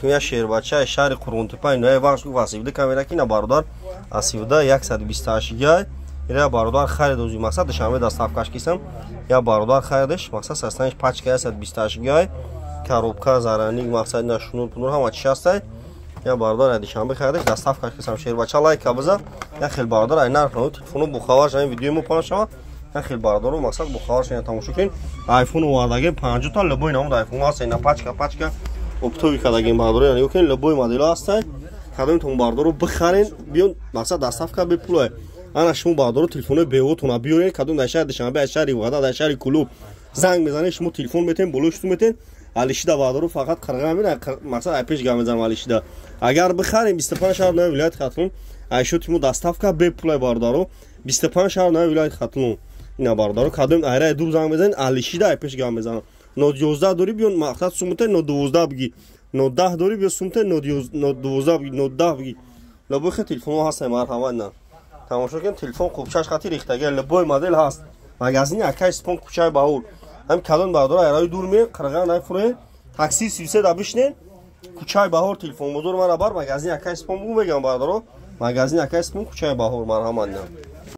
Я шербача шаҳри Қурғонтепа, иноя вахш гуфт, асивда камера ки на бародар, асивда 128 гай. Ира бародар харид ози, мақсад Душанбе доставкаш кисам. Я бародар харидаш, мақсад состояниш пачка 128 гай. Коробка, зараник, мақсад на шнур пунур ҳама чи ҳастай. Я бародар Душанбе харидаш, доставкаш кисам. Шербача, лайка биза. Я хел бародар ай нарх нави телефону бухавар шавин, видеои мо паҳн шава. Я хел бародару мақсад бухавар шавин, тамошо кунин. Айфон овардаги 50 та, любой намуд айфон ҳаст, ина пачка пачка оптовый кардагим бародаро, яъне окей, любой модел ҳастай. Кадомтон бародаро бихарен, биён, мақсад доставка бепулай. Ана шумо бародаро телефонои бевотона биёрен, кадом дар шаҳри Душанбе, аз шаҳри Ваҳдат, дар шаҳри Кулуб занг мезанед, шумо телефон метен, болои шуту метен. Алишида бародаро фақат қирға мера, мақсад ай пеш гап мезанам алишида. Агар бихарем, 25 шаҳр нави вилояти Хатлон айшоти мо доставка бепулай бародаро, 25 шаҳр нави вилояти Хатлон. Ина бародаро, кадом айраи дур занг мезанед, алишида ай пеш гап мезанам. Но 11 дорӣ, биён, мақсад сумуте, но 12 бигӣ. Но 10 дорӣ, биё сумуте, но 12 бигӣ, но 10 бигӣ. Любой хел телефонҳо ҳастанд, марҳамат на. Тамошо кунед, телефон хубчаш хати рехтага, любой модел ҳаст. Магазини Акай Спон, кӯчаи Баҳур. Ҳам калон бародаро айраи дур ме, қирға найфуре, такси 33 да бишнен, кӯчаи Баҳор, телефон бозор мара бар, магазини Акай Спон бугу мегам бародаро. Магазини Акай Спон, кӯчаи Баҳор, марҳамат на.